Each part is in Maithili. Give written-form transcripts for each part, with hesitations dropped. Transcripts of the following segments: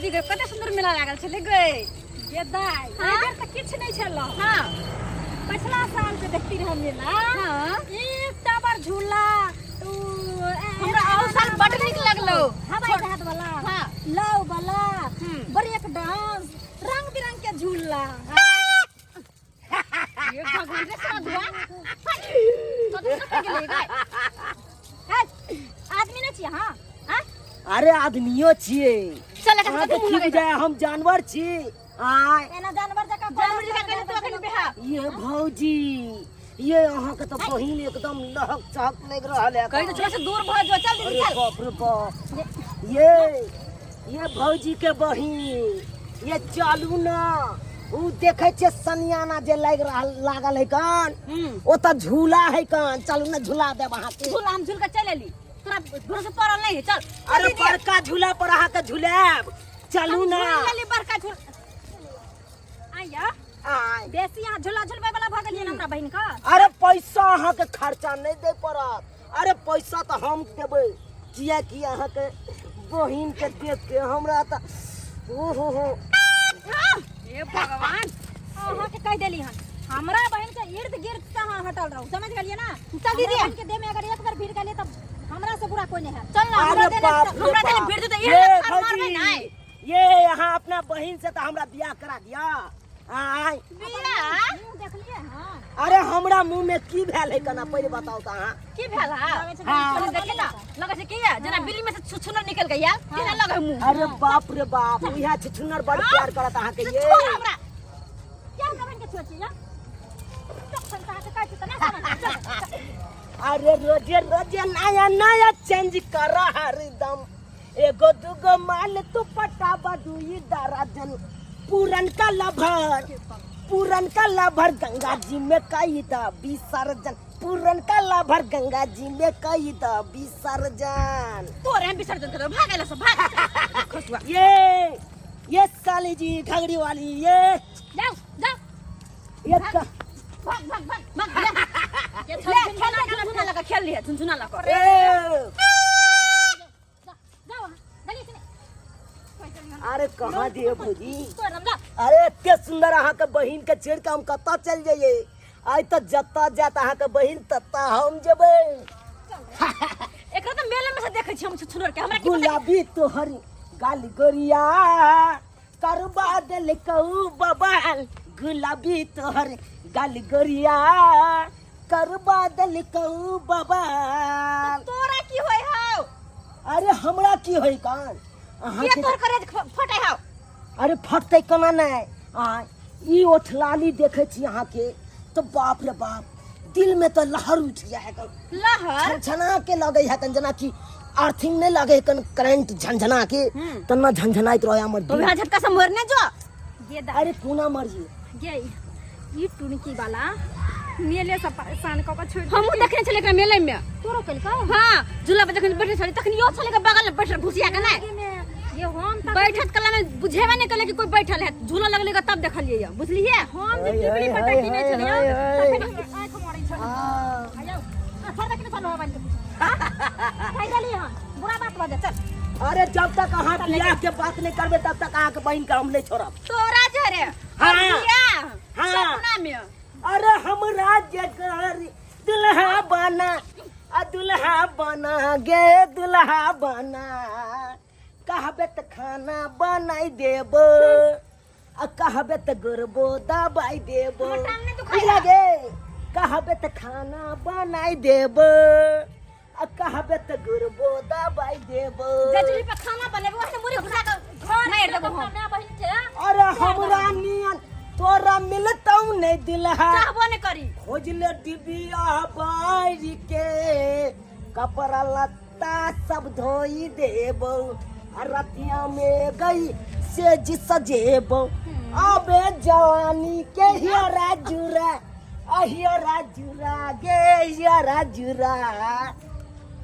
दीदी कते सुंदर मेला लागल छलै गै। ये दाइ, हाँ? एहि बेर तऽ किछु नहि छल। हाँ। पछिला साल के देखती रह मेला। हाँ। एकटा बार झूला उ, हमरा अहू साल बड नीक लगलो। हवाई जहाज वाला, हाँ। लव वाला, हम्म। ब्रेक डांस, रंग बिरंग के झूला। ये भगवान रे साधुआ, कतौ कतौ गेलै गै? है, आदमी नहि छियै अहाँ? आँय? अरे आदमियो छियै। चल एकर अहाँके मुँह की लगै। बुझाय हम जानवर छी? आय। एना जानवर जकाँ जानवर जकाँ कहने तू अखन बेहा। ये भौजी, ये अहाँके तऽ बहिन एकदम लहक चहक लागि रहल है। कहीं तो छोरा से दूर भऽ जो। चल दीदी। अरे चल। बाप रे बाप, ये भौजी के बहिन, ये चलू ना। उ देखे छे सनियाना जे लाग रहल लागल है कान, ओतऽ झूला है कान। चलू ना, झूला देब अहाँके। झूला हम झूल के चल एली, तोरा घर से पड़ल नहीं है। चल। अरे बड़का झूला पर अहाँके झुलायब, चलू ना। झूल लेली बड़का झूल। आइया। आय। बेसी अहाँ झूला झुलबै वाला भऽ गेलियै ने हमरा बहिन के। अरे पैसा अहाँके खर्चा नहीं दे पड़त। अरे पैसा तऽ हम देबै, कियाकि अहाँके बहिन के देख के हमरा तऽ ओहो हो। हे भगवान। अहाँके कहि देली हन, हमरा बहिन के इर्द गिर्द से अहाँ हटल रहू, समझ गेलियै ना? चल दीदी। हमरा बहिन के देह में अगर एक बार भीड़ गेलियै तऽ हमरा से बुरा कोई नहीं है। चल ना। अरे हमरा देने बाप रे हमरा देने बाप। भीड़ तो ये ये मारबै भौजी, नहीं। ये यहाँ अपना बहिन से तो हमरा बियाह करा दिया। आय। बियाह? मुँह देखलियै? हाँ। अरे हमरा मुंह में की भेल है कना पहिले बताओ त अहाँ। की भेल है? लगै छै हाँ। कनी देखी ना, लगै छै की है जेना बिल्ली में से छुछुनर निकल गई है, तेना लगै है मुंह। अरे बाप रे बाप, इहा छुछुनर बड़ प्यार करत अहाँ के। ये छोड़ हमरा। क्या हमरा बहिन के छुए छी, या? तखन तऽ अहाँके कहै छी तऽ नहि समझ। चल, चल। अरे रोजे रोजे नया नया चेंज कर हरदम, एगो दूगो माल तू पटा बदुई दराजन। पूरन का लभर, पूरन का लभर गंगा जी में कई द विसर्जन। पूरन का लभर गंगा जी में कई द विसर्जन। तोरे हम विसर्जन कर, भाग आइला सब, भाग खसुआ। ये साली जी घगड़ी वाली ये। जाओ जाओ। ये का भाग भाग भाग भाग जा। ये खेल खेल, झुनझुना लगा खेल लिया, झुनझुना लगा। ए जाओ अहाँ, गली से नहीं। अरे कहाँ दिए भौजी? तोर हम जा। अरे एते सुंदर अहाँ के बहिन के छेड़ के हम कतऽ चल जाइए? आइ तऽ जतऽ जायत अहाँ के बहिन ततऽ हम जेबै। एकरा तऽ मेला में से देखै छी हम छुछुनर के, हमरा की पता। गुलाबी तोहर गाल गोरिया करबा देल कहू बबाल। गुलाबी तोहर गाल गोरिया करबा देल कहू बबाल। तोरा की होय हौ? अरे हमरा की होय कान अहाँ के के? तोर करेज फटे हौ? अरे फटतै केना नहि? आ ई ओठलाली देखै छी अहाँके तऽ बाप रे बाप, दिल में तऽ लहर उठि जाइ है कन। लहर? छनछना के लगै है कन, जेना कि अर्थिंग नहि लगै है कन, करंट झनझना के, तना झनझनाइत रहै हमर तो दिल। यहाँ झटका से मरने जो। ये दा। अरे कोना मरिए? ये ई टुनकी वाला मेले से परेशान कऽ के छोड़ि। हमहूँ देखने छलियै एकरा मेले में। तोरो केलकौ? हाँ, झूला पर जखन बैठल छलियै तखन इहो छलै के बगल में बैठल भुसिया के नहि। जिंदगी में ये हम तक बैठत कला में बुझेबे नहि कले कि कोई बैठल है। झूला लगले के तब देखलियै यऽ, बुझलियै? हम जे हाय, टिकली हाय, पर कीनै हाय, छलियै हाय, हाय। तखन हमर आँखि मरै छल। हाँ। आयौ, आ छोड़ दे कि चल मोबाइल के पीछे। हाँ? कहि देली हन, बुरा बात भऽ जाय, चल। अरे जब तक अहाँ बियाह के बात नहीं करबे तब तक अहाँ के बहिन के हम नहीं छोड़ब। तोरा जरे हाँ। बियाह हाँ। सपना में। अरे हमरा जगर दुल्हा बना, आ दुल्हा बना गे दुल्हा बना, कहबे त खाना बनाई देबो, आ कहबे त गोरबो दबाई देबो। हमर टांग नहि दुखाइ। बुझला गे? कहबे त खाना बनाई देबो, आ कहबे त गोरबो दबाई देबो। जजरी पर खाना बनेबो ओहने मुरी घुसा के घर मारि देबो हम। माय बहिन के। अरे हमरा नियन तोरा मिलतौ नहीं दुल्हा। चाहबो नहि करी। खोज ले डिबिया बारी के, कपड़ा लत्ता सब धोई देबो, आ रतिया में गई से जी सजेबो। अबे जवानी के हियरा जुरा, अहियरा जुरा गे हियरा जुरा,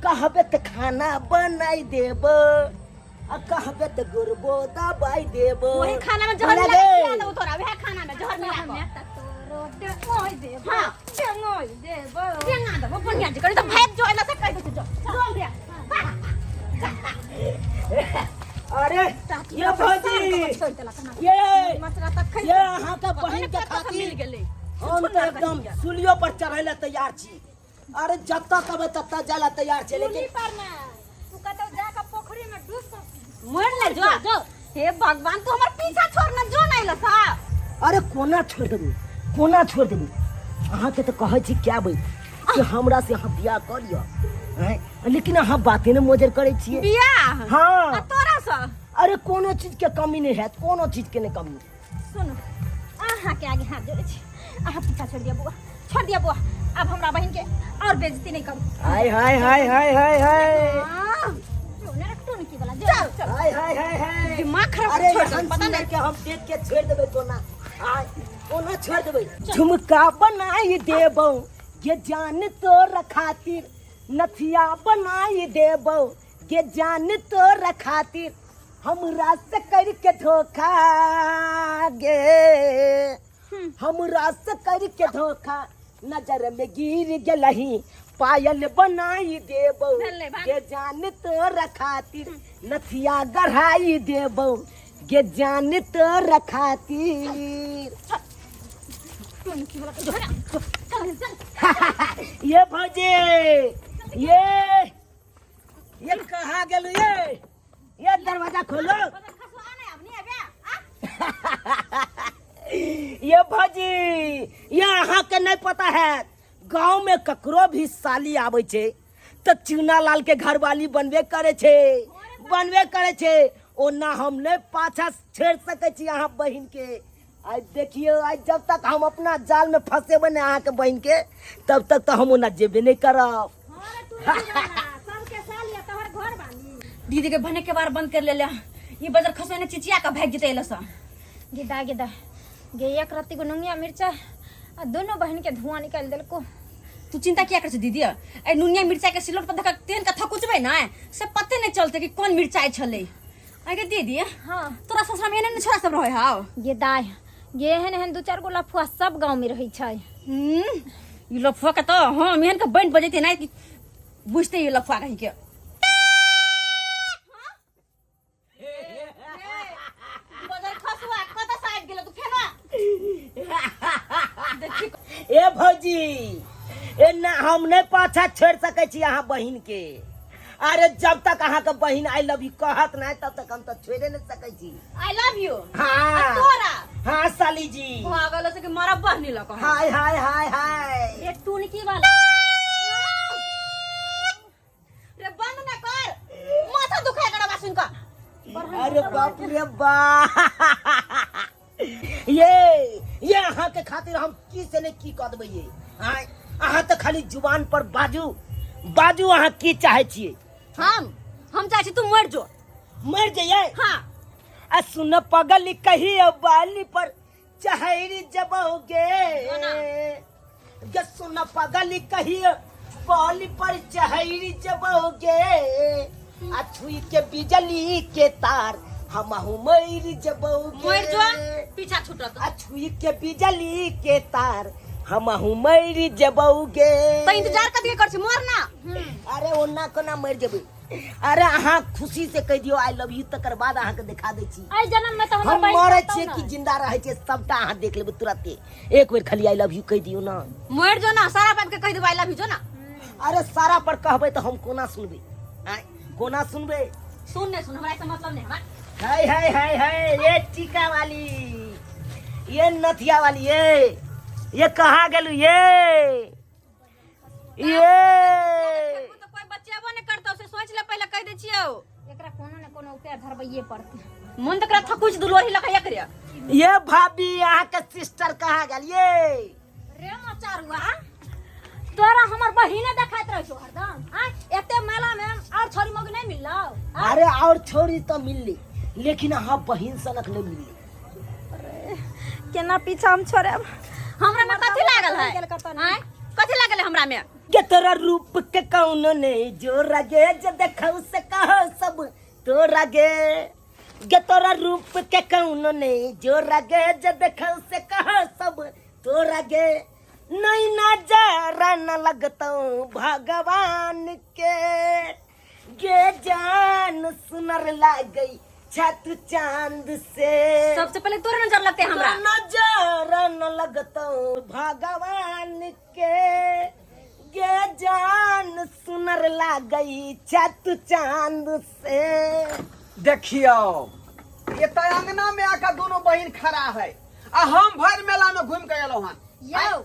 कहबे त खाना बनाई देबो, आ कहबे त गुरबो दबाई देबो। वही खाना में जहर मिला के खिया देबो तोरा, वएह खाना में जहर मिला हमे के। तऽ तोरो डेंगोइ देबो। हाँ। डेंगोइ देबो। टेंगा देबो बढ़िया जी करी तऽ भागि जो एना से कहि दै छियौ, जो जो बिया। अरे ये भौजी। छोड़ देलक ना। ये मचरा तक खै ये अहाँ के पता बहिन नहि के कतऽ से मिल खातिर गेलै। हम तऽ एकदम सुलियो पर चढ़ै लए तैयार छी। अरे जतऽ कहबै ततऽ जाय लए तैयार छी, चूल्ही लेकिन पर ना तू कतौ जा के पोखरी में डूब के मर ले जो। जो। हे भगवान, तू हमर पीछा छोड़ न जो नहीं लसा। अरे कोना छोड़ देबू, कोना छोड़ देबू? अहाँके तऽ कहै छी क्या बेर कि हमरा से अहाँ बियाह कऽ लिअ, आँय? लेकिन अहाँ बाते ने मोजर करै छियै। बियाह? हाँ। आ तोरा से? अरे कोनो चीज के कमी नहीं हैत, कोनो चीज के नहीं कमी। सुनो, अहाँ के आगे हाथ जोड़े छी, अहाँ पीछा छोड़ दिया बुआ, छोड़ दिया बुआ। अब हमरा बहन के और बेइज्जती नहीं करू। हाय हाय हाय हाय हाय हाय। हाँ, जो ने रखतो ने की वाला, जो। चल चल। हाय हाय हाय हाय। दिमाग खराब अरे छोड़ दे, एहन पता सुनर नहीं। के हम देख के छोड़ देबै कोना, आय कोना छोड़ देबै। झुमका बनाई देबौ ये जान तोरा खातिर, नथिया बनाई देबौ ये जान तोरा खातिर, हमरा से करके धोखा गे, हमरा से करके धोखा, नजर में गिर गेलही पायल बनाई देबौ भेलै, भाग। गे जान तोरा खातिर, नथिया गढ़ाई देबौ गे जान तोरा खातिर। ये भौजी, ये कहाँ गेलू? ये दरवाजा खोलो। ये भौजी, ये अहाँ के नहीं पता है, गांव में ककरो भी साली आबै छै तऽ चूना लाल के घरवाली बनबे करे छै, बनबे करे छै। ओना हम नहीं पाछा छोड़ सकै छी अहाँ बहिन के। आइ देखियौ, आइ जब तक हम अपना जाल में फंसेबै ने अहाँ के बहिन के, तब तक तऽ हम ओना जेबे नहीं करब। दीदी के भने के बार बंद कर ले ले, ई बजर खसो ने चिचिया के भाग जेतै एलसँ। गिदा गिदा गे, एक रत्ती को नुनिया मिर्चा आ दोनों बहन के धुआं निकाल देलको। तू चिंता किया कर दीदी? ए नुनिया मिर्चा के सिलौट पर धक्का तेल का थकुचबै ना से पते नहीं चलते कि कौन मिर्चाई छलै। अरे दीदी। हाँ। तोरा ससुरा में एहन एहन छोरा सब रहे हाव? गे दाय गे, एहन एहन दू चार गो लफुआ सब गांव में रहै छै। ई लफुआ के तो हम एहन के बनि बजेते ना कि बुझते ई लफुआ कहीं के। बजर खसुआ कत साइड गेलो तू फेना देखी। ए भौजी, ए ना हम नहीं पाछा छोड़ सकै छी अहाँ बहिन के। अरे जब तक अहाँ के बहिन I love you कहत नहीं तब तक हम तो छोड़े नहीं सकै छी। I love you? हाँ। तोरा? हाँ साली जी। भागल से कि मारा बहनी लक। हाय हाय हाय हाय। ए टुनकी वाला रे, बंद ना कर, माथा दुखाए गड़ा बा सुन का। अरे बाप रे बाप, ये अहाँ के खातिर हम की से नहीं की कऽ देबै। ये आँय, अहाँ तऽ खाली जुबान पर बाजू बाजू, अहाँ की चाहै छियै? हम चाहै छी तू मर जो। मरि जइयै? हाँ। आ सुन पगल, कहियो बाली पर चहरि जबोगे गे, सुन पगल, कहियो बाली पर चहरि जबोगे, आ छुई के बिजली के तार हमहू मरि जबोगे। मर जो, पीछा छूटत। आ छुई के बिजली के तार हमहू मरि जबोगे। त इंतजार कथी के कर छी? मर ना। अरे ओना कोना मरि जेबै? अरे अहाँ खुशी से कहि दियौ I love you, तकर बाद अहाँके देखा दै छी। एहि जन्म में तो हमर हम बहिन मरै करतौ छियै ना। कि जिंदा रहै छियै, सबटा अहाँ देख लेबै तुरते। एक बेर खाली I love you कहि दियौ ना। मर जो ना, सारा बाप के कहि देबै I love you, जो ना। अरे सारा पर कहबै तऽ हम कोना सुनबै? आँय, कोना सुनबै? सुन ने सुन, हमरा से मतलब नहीं हमरा। हाय हाय हाय हाय, ये टीका वाली, ये नथिया वाली, ये कहाँ गेलू? ये तो कोई बचेबो नहीं करतो से सोच ले, पहले कह दे छियो। एकरा कोनो ने कोनो उपाय धरबैये पड़तै। मन तकरा थकुच दुलोरी लखैया करिया। ये भाभी, अहाँ के सिस्टर कहाँ गेल ये? रे मचारुआ, तोरा हमर बहिने देखाइत रहै छौ हरदम। आँय, एते मेला में और छोरी मौगी नहीं मिललौ? आँय? अरे और छोरी तो मिलली, लेकिन अहाँ बहिन सनक नहीं मिलली। केना पीछा हम छोड़ेब? हमरा में कथी लागल है? गेल कतऽ ने। आँय, कथी लागल है हमरा में? के तोरा रूप के कौनो ने जो रगे, जे देखौ से कहो सब तोरा गे। गे तोरा रूप के कौनो ने जो रगे, जे देखौ से कहो सब तोरा गे। नहीं नजर न लगतौ भगवान के गे, जान सुनर लागै छा तू चांद से। सबसे पहले तोरे नजर लगते हमरा। नजर न लगतौ भगवान के, गे जान सुनर लागई छा तू चांद से। देखियो ये तो अंगना में आकर दोनों बहन खड़ा है आ हम भर मेला में घूम के एलहुं हन। यौ,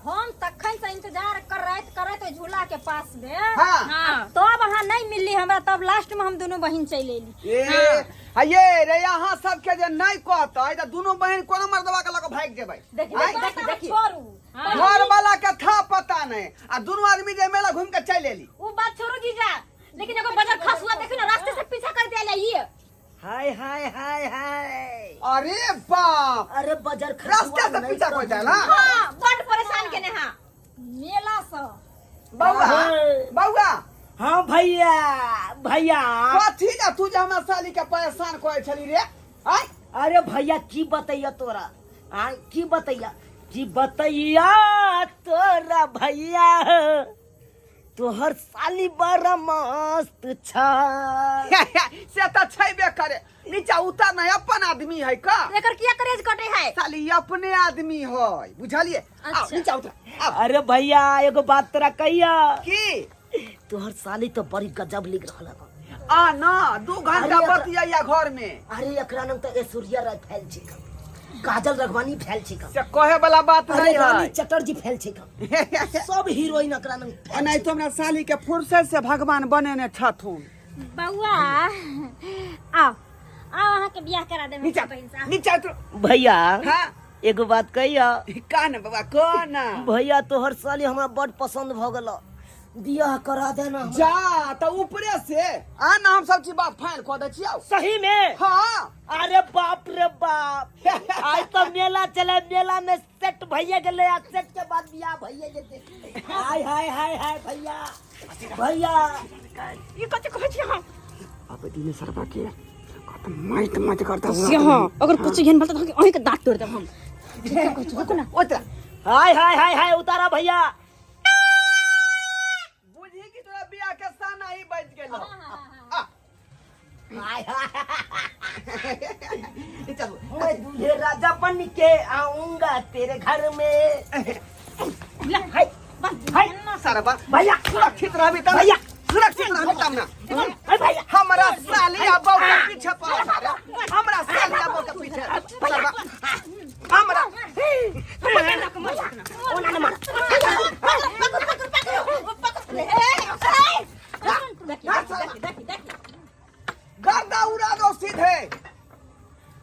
हम तखन से इंतजार करैत करैत ओहि झूला के पास में। हाँ। हाँ। तब अहाँ नहीं मिलली हमरा, तब लास्ट में हम दोनों बहिन चलि एली। ए आ ये रे यहाँ सबके जे नहीं कहतै त दोनों बहन कोनो मर्दवा के लग भाग जेबै। देखी, आँय? देखी, बात देखी। छोड़ू। हाँ। घर वाला के था पता नहीं आ दोनों आदमी जे मेला घूम के चल एली। उ बात छोड़ू जीजा, लेकिन एगो बजर खसुआ देखी ना रास्ते से पीछा कर दिया ये। हाय हाय हाय हाय। अरे बाप, अरे बजर खसुआ रास्ते से नहीं पीछा तो कर जाला। हां, बड़ परेशान केने। हां, मेला से। बउआ, हाँ। बउआ। हाँ भैया, भैया। कथी जा तू जे हमरा साली के परेशान करे छली रे? आय? अरे भैया की बतैया तोरा, आ की बतैया, की बतैया तोरा भैया, तोहर साली बड़ा मस्त छा। से त छैबे करे, नीचा उतर नहीं, अपन आदमी है का। एकर किया करेज कटे है? साली अपने आदमी है, बुझलिए? आओ। अच्छा। नीचा उतर, आओ। अरे भैया एगो बात तोरा कहिया। की? तोहर साली तो बड़ी गजब लिख रहल है। आ ना 2 घंटा अरे बतिया घर में। अरे एकरा नाम तो ऐश्वर्या राय फैल छी, काजल रघवानी फैल छी। से कहे वाला बात अरे नहीं रानी है। चटर्जी फैल छी, सब हीरोइन एकरा नाम फैल। नहीं तो हमरा साली के फुर्सत से भगवान बनेने छथुन। बउआ आओ आओ, अहाँ के बियाह करा देब। नीचा बहिन से। नीचा उतरो। भैया। हाँ। एगो बात कहिया। का ना बाबा, का ना? भैया तोहर साली हमरा बड़ पसंद भ गेल, बियाह करा देना हमरा। जा त ऊपरे से आ ना, हम सब चीज बात फाइनल कऽ दै छियौ। सही में? हाँ। अरे बाप रे बाप, आज तो मेला चले, मेला में सेट भैया गेले आ सेट के बाद बियाह भैया जेते। हाय हाय हाय हाय भैया, भैया। ई कथि कहै छी हम? अब दिने सरबा के कत माइट माइट करता हुआ। से हां, अगर कुछ एहन बोलत त अहीं के दांत तोड़ देब हम। रुको ना। ओतरा। हाय हाय हाय हाय, उतारा भैया। बुझी कि तोरा बियाह के साना ही बच गेलो। आ हाय हाय। चल। मैं दूल्हे राजा बन के आऊंगा तेरे घर में। हाय हाय। सरबा भैया। सुरक्षित रहबी तब। भैया। सुरक्षित रहबी तब ना। हाय भैया। हमरा साली आ बहू के पीछे पड़ल रे, हमरा साली आ बहू के पीछे सरबा हमरा। ओना न मार। देखी देखी देखी। गर्दा उड़ा दो सीधे।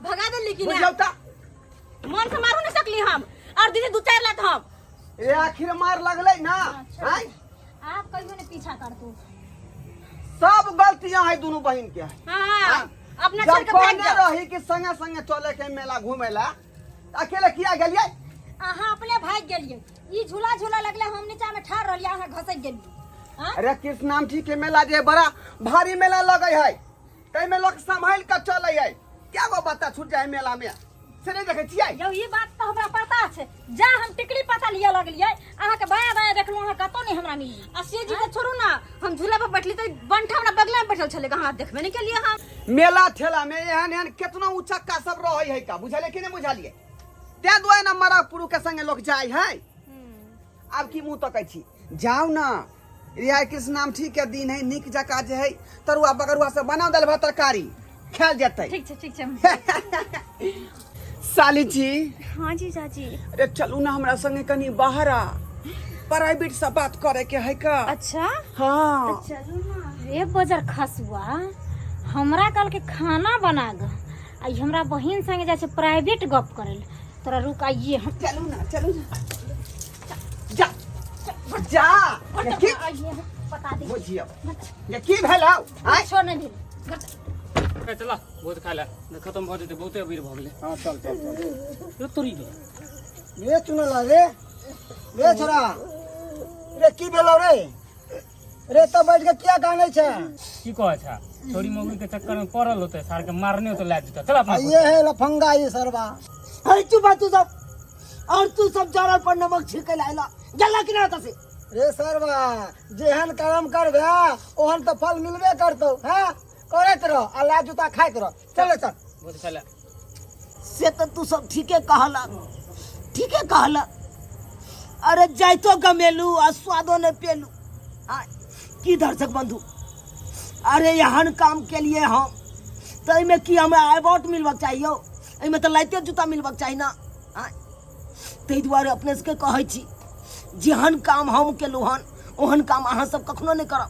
भगा देली कि बुझलौ ना? त मन से मारू नहीं सकली हम और दीदी दू चार लात हम। ए आखिर मार लगलै ना? आय? आप कहियो ने पीछा कर तू। सब गलतियां है दोनों बहन के है। हाँ, अपना छोड़ जब के भाग कहने जाओ। रही कि संगे संगे चले के मेला घूमे ला, अकेले किया गेलियै? अहाँ अपने भाग गेलियै, ई झूला झूला लगले, हम नीचा में ठाढ़ रहलियै, अहाँ घसक गेलियै। हाँ? अरे कृष्ण नाम ठीक के मेला जे बड़ा भारी मेला लगे है, ताहिमे लोग संभाल के चले है। क्या गो बच्चा छूट जाए मेला में, से नहीं देखे छियै? यौ ई बात तऽ हमरा पता छै, जा हम टिकली पता लिअ लगलियै, अहाँके बायां बायां देखलहुँ, अहाँ कतौ नहि हमरा मिलली। आ से जी के छोड़ू ना, हम झूला पर बैठली तऽ बंठा हमरा बगले में बैठल छलै, हमरा देखबे नहीं केलियै हम। मेला ठेला में एहन एहन केतनो उचक्का सब रहे है का, बुझलियै कि नहीं बुझलियै? तें दुआरे ने मरद पुरुष के संगे लोग जाय है। आब की मुँह तकै छी, जाउ ना रिहा कृष्ण नाम ठीक के दिन है, नीक जकाँ जे है तरुआ बगरुआ सब बना देल भात तरकारी खायल जेतै। ठीक छै, ठीक छै। साली जी। हाँ जी चाची। अरे चलू ना हमरा संगे कनी बाहर आ, प्राइवेट से बात करे के है का। अच्छा। हाँ। चलू ना। रे बजर खसुआ, हमरा कल के खाना बना ग आ ई हमरा बहिन संगे जाइ छै प्राइवेट गप करै लए। तोरा रुक आइए हम। चलू ना, चलू ना, जा जा। ये की आइए हम बता दे। बुझियौ ये की भेल हौ? आँय? कुछो नहि भेल। ए, चला बहुत खा ले, खत्म भऽ जेतै, बहुते अबीर भऽ गेलै। हाँ चल चल चल। रे तोरी के। रे चुनला रे, रे छोरा रे, की भेलौ रे? रे तो बैठ के किया कानै छै? की कहै छ, छोरी मौगी के चक्कर में पड़ल होतै, सार के मारने होतै, लए जेतै। चल अपना। आ ये है लफंगा ये सरवा। अरे चुप तू सब, और तू सब जरल पर नमक छिड़के लायला गेला कि ना तसे? रे सरवा, जेहन कर्म करबे ओहन तो फल मिलबे करतौ। हैं करैत रह आ लात जूता खाइत रह। चल रे चल। बहुत साला। से तऽ तू सब ठीके कहलक, ठीके कहलक। अरे जाइतो गमेलू आ स्वादो नहि पेलू। आ की दर्शक बंधु, अरे एहन काम के लिए हम तऽ एहिमे की हमरा अवार्ड मिलबाक चाही यौ? एहिमे तऽ लाइते जूता मिलबाक चाही ना। आ ताहि दुआरे अपने सबके कहै छी, जेहन काम हम केलहुँ हन ओहन काम अहाँ सब कखनो नहि करब।